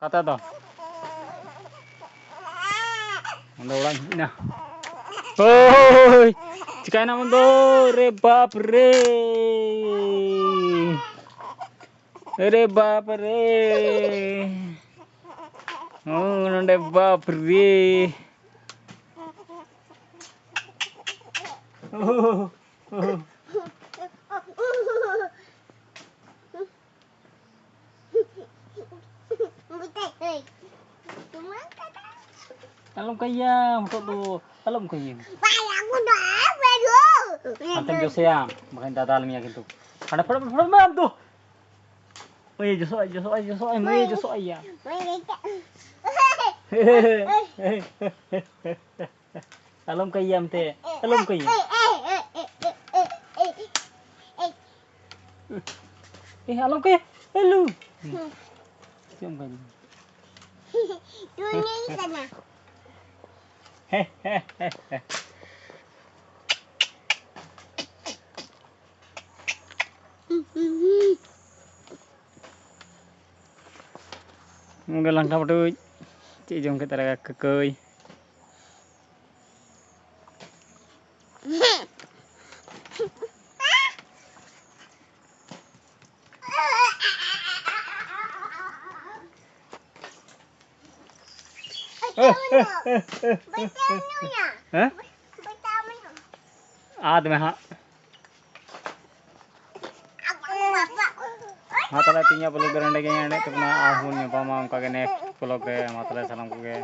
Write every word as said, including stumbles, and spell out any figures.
ᱠᱟᱛᱷᱟ ᱫᱚ ᱚᱸᱰᱮ ᱚᱲᱟᱜ ᱤᱧ ᱦᱮᱡ ᱮᱱᱟ᱾ ᱳᱭ, ᱪᱤᱠᱟᱭᱱᱟ ᱵᱚᱱᱫᱚ? ᱨᱮ ᱵᱟᱯ ᱨᱮ, ᱨᱮ ᱵᱟᱯ ᱨᱮ, ᱳ ᱱᱚᱰᱮ ᱵᱟᱯ ᱨᱮ᱾ ᱳ, ᱳ᱾ ᱟᱞᱚᱢ ᱠᱟᱹᱭᱟ, ᱦᱚᱴᱚᱜ ᱫᱚ ᱟᱞᱚᱢ ᱠᱟᱹᱭᱟ᱾ ᱦᱟᱱᱛᱮᱢ ᱡᱚᱥᱮᱭᱟ, ᱵᱟᱠᱷᱟᱱ ᱫᱟᱫᱟᱞ ᱢᱮᱭᱟ ᱠᱤᱱᱛᱩ᱾ ᱦᱟᱸᱰᱮ ᱯᱷᱚᱲᱚᱜ ᱢᱮ, ᱯᱷᱚᱲᱚᱜ ᱢᱮ ᱟᱢ ᱫᱚ᱾ ᱳᱭ ᱡᱚᱥᱚᱜ ᱟᱭ, ᱡᱚᱥᱚᱜ ᱟᱭ, ᱡᱚᱥᱚᱜ ᱟᱭ, ᱢᱟᱹᱭ ᱡᱚᱥᱚᱜ ᱟᱭ ᱭᱟ᱾ ᱟᱞᱚᱢ ᱠᱟᱹᱭᱟ ᱮᱱᱛᱮ, ᱟᱞᱚᱢ ᱠᱟᱹᱭᱟ᱾ ᱮ, ᱟᱞᱚᱢ ᱠᱟᱹᱭᱟ, ᱟᱞᱚ᱾ ᱪᱮᱫ ᱮᱢ ᱠᱟᱹᱭᱟ? ᱩᱱᱤ ᱠᱟᱱᱟ᱾ ᱱᱚᱰᱮ ᱞᱟᱝᱠᱟ ᱯᱟᱹᱴᱩᱡ ᱪᱮᱫ ᱡᱚᱢ ᱠᱮᱫ ᱛᱟᱞᱮᱭᱟ? ᱠᱟᱹᱠᱟᱹᱭ᱾ ᱦᱮᱸ? ᱟᱫ ᱢᱮ ᱦᱟᱸᱜ᱾ ᱢᱟ ᱛᱟᱦᱞᱮ ᱛᱮᱦᱮᱧᱟᱜ vlog ᱫᱚ ᱱᱚᱸᱰᱮ ᱜᱮ ᱮᱱᱮᱡ ᱛᱟᱵᱚᱱᱟ, ᱟᱨᱦᱚᱸ ᱵᱚᱱ ᱧᱟᱯᱟᱢᱟ ᱚᱱᱠᱟ ᱜᱮ next vlog ᱨᱮ᱾ ᱢᱟ ᱛᱟᱦᱞᱮ ᱥᱟᱱᱟᱢ ᱠᱚᱜᱮ